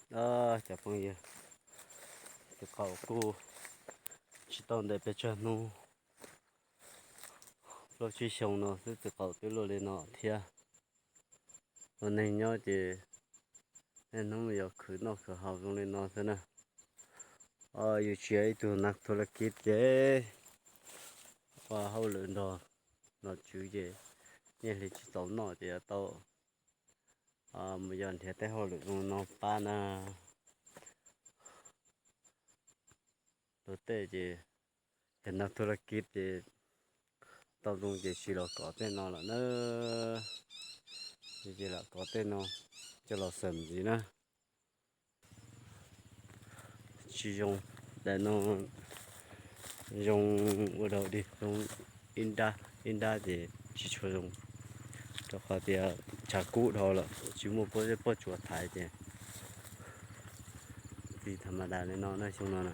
Cov phooj ywg, txiv qaum kuj tsis tau ntev pes tsawg hnub, plaub tsib xyoo no xwb txiv qaum twb luaj li no thiab. Ua neeg nyob ces niaj hnub yog khwv noj khwv haus zoo li no xwb na. Yus tsis yog ib tug nas thu la kiv ces ua hauj lwm nrog nom tswv ces nyiaj hli tsis txaus noj ces yuav tau mus yos nrhiav tej hauj lwm zoo no pab na. Luag tej ces yog nas thu la kiv ces tau zoo ces tsis los kov tej no lawm na. Ces lam kov tej no coj los xeem ntxiv na. Tsis zoo, daim no zoo ua dog dig, zoo ib nrab ib nrab ces tsis tshua zoo, rau qhov tias tshav kub dhau lawm tsis muaj pob zeb pob tsuas thaiv ces txiv tha ma das li no na xyoo no na.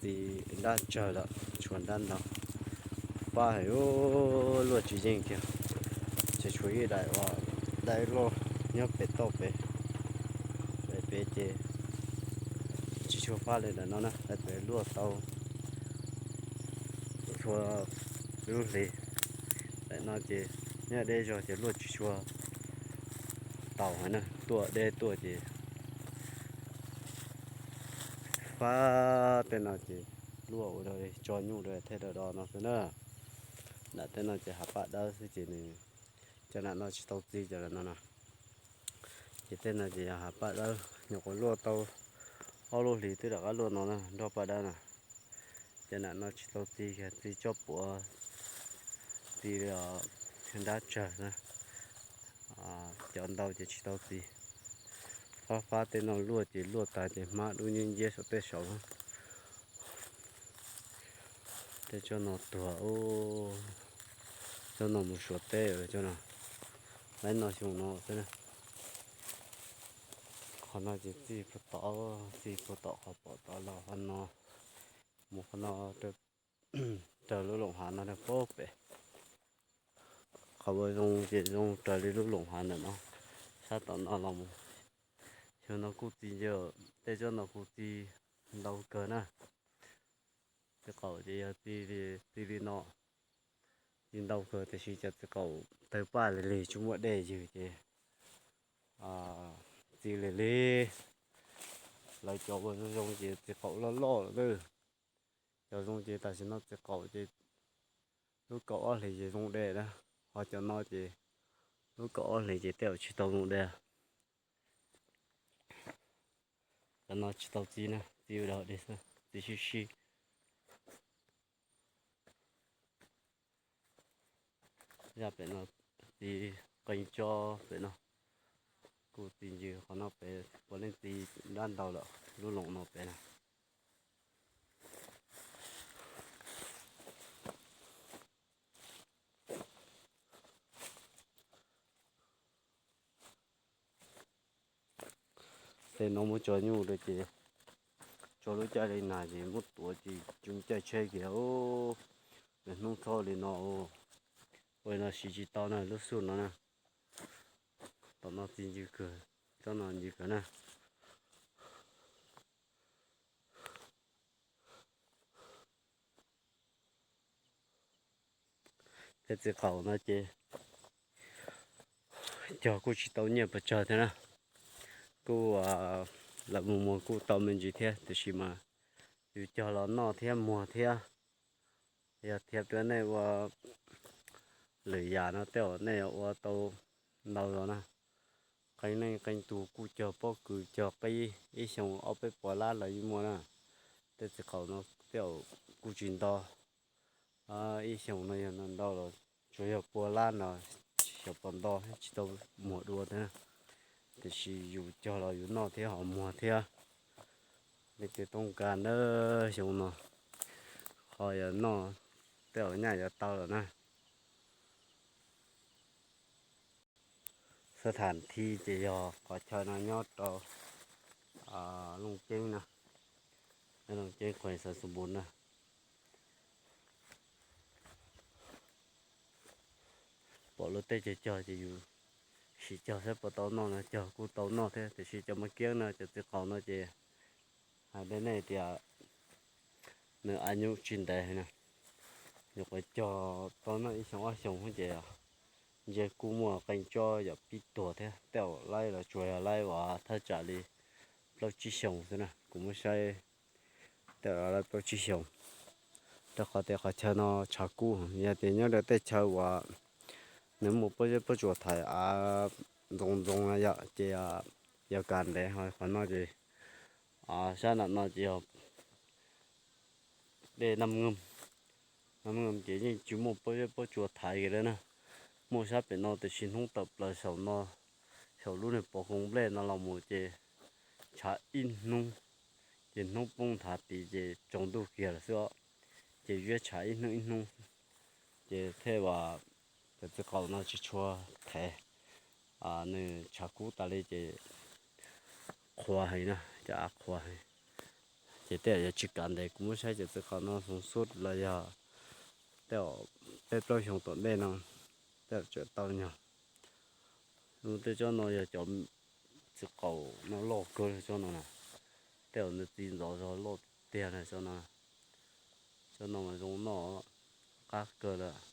Txiv nrab tsawg lawm tshuav nrab ntau. Pab hais luaj tsis yeej kiag, ces tshuav ib daim uas daim luaj nyob pem toj pem, pem pem ces tsis tshua pab li daim no na, daim pem luaj tau txhua lub hlis. Daim no ces nyob deb zog ces luaj tsis tshua tau heev na, tuaj deb tuaj ces fab tej no ces luaj ua rau tso nyuj rau thiaj do do no xwb na. Nram tej no ces hav paj dawb xwb ces nws cov nam no tsis tau txi cov nam no na. Ces tej no ces yog hav paj dawb, nyuam qhuav luaj tau ob lub hlis twb rov qab luaj no na, nroj paj dawb na. Cov nam no tsis tau txi, txi tsob puav, txi nrab tsawg na, cov ntau ces tsis tau txi. Fab fab tej no luaj ces luaj tas ces hmab dub nciab nciab saum tej saud. Tej tsob no tuag, tsob no mus suav teb, tsob no, laib no xyoo no xwb na. Qhov no ces txij puag tom, txij puag tom qhov pom tod los qhov no, mus qhov no raws lub loos hav no rau pem. Qhov uas zoo ces zoo raws li lub loos hav ntawm no, sab tom no los mus. Xyoo no kuj txi ntau, tej tsob no kuj txi ntau kawg na. Txiv qaum ces yog txi li no, txi ntau kawg tiam sis cov txiv qaum tawg paj lig lig tsis muaj dej ywg ces txi lig lig. Lawv cov uas zoo zoo ces txiv qaum loj loj lawm. Cov zoo ces tam sim no txiv qaum ces lub kaum ob hlis ces zoo dej na, ho cov no ces lub kaum ob hlis ces tej zaum tsis tau zoo dej. Cov no tsis tau txi na, txi ua dog dig xwb, txi sib sib. Zaj pem no txi qee tsob pem no, kuj txi ncw qhov no pem puav leej txi nrab ntau lawm lub loos no pem na. Tej no muab tso nyuj rau ces tso lub caij li na ces muab tuav ces tso caij tsheb kiag. Hnub txhob li no, ua li no siv tsis tau na lub xub no na. Tom no txi ncw kawg, tsob no ncw kawg na. Tej txiv qaum no ces cog kuj tsis tau nyiaj pes tsawg thiab na. Kuj lawv mus muag kuj tau me ntsis thiab tiam sis mas yus cog los noj thiab muag thiab. Yog thiab rau nej ua lwm yam no tej zaum nej yuav ua tau ntau los na. Qee neej qee tus kuj cog pob kws cog qib ib xyoo ob peb puas lab los yeej muaj na. Tej txiv qaum no tej zaum kuj tsis nto, ib xyoo no yog ntau los tsuas yog pua lab no, xyov puas nto tsis tau muag dua thiab. Tiam sis yus cog los yus noj thiab ho muag thiab. Leej twg toob kas na, xyoo no qhov yuav noj tej zaum nyaj yuav tau lawm na. Xab tham thi ces yog qhov chaw no nyob rau Looj Ceeb na, Looj Ceeb qhuas Xaiv Xoo Npus na. Pom luag tej cog cog ces yus sim cog saib puas tau noj no, cog kuj tau noj thiab, tiam sis cov mas kiab no, cov txiv qaus no ces hais rau nej tias nws a nyuj tsis ntev na, nyuam qhuav cog tau noj ib xyoos ob xyoos ces ntshe kuj muaj qee tsob yam pib tuag thiab. Tej zaum laib los tsuas yog laib uas thaj tsam li plaub tsib xyoos xwb na, kuv muab saib tej zaum laib plaub tsib xyoos. Rau qhov tias qhov chaw no tshav kub, yog tias nyob rau tej chaw uas nws muaj pob zeb pob tsuas thaiv av ntxoov ntxoov na yom, ces yog kav ntev ho qhov no ces sab nram no ces yog dej Naj Naj Naj ces yeej tsis muaj pob zeb pob tsuas thaiv kiag li na. Muaj sab pem no tiam sis hnub tawm plaws saum no, saum lub niag pov koos nplej no los mus ces tshav ib hnub, ces hnub poob nthav tid ces tsaus ntuj kiag lawm xwb os. Ces yuav tshav ib hnub ib hnub, ces thiaj ua cov txiv qaus no tsis tshua thaiv, nws tshav kub tas li ces qhuav heev na, cov av qhuav heev. Ces tej zaum yuav tsis kav ntev, kuv muab saib cov txiv qaus no zoo xub los yog tej zaum peb plaub xyoos tom ntej no tej zaum tseem tau nyog. Tej tsob no yog cov txiv qaus no loj kawg, tsob no na, tej zaum nws txiv ntxov zog loj tiag na tsob no. Tsob no mas zoo noj qab kawg lawm.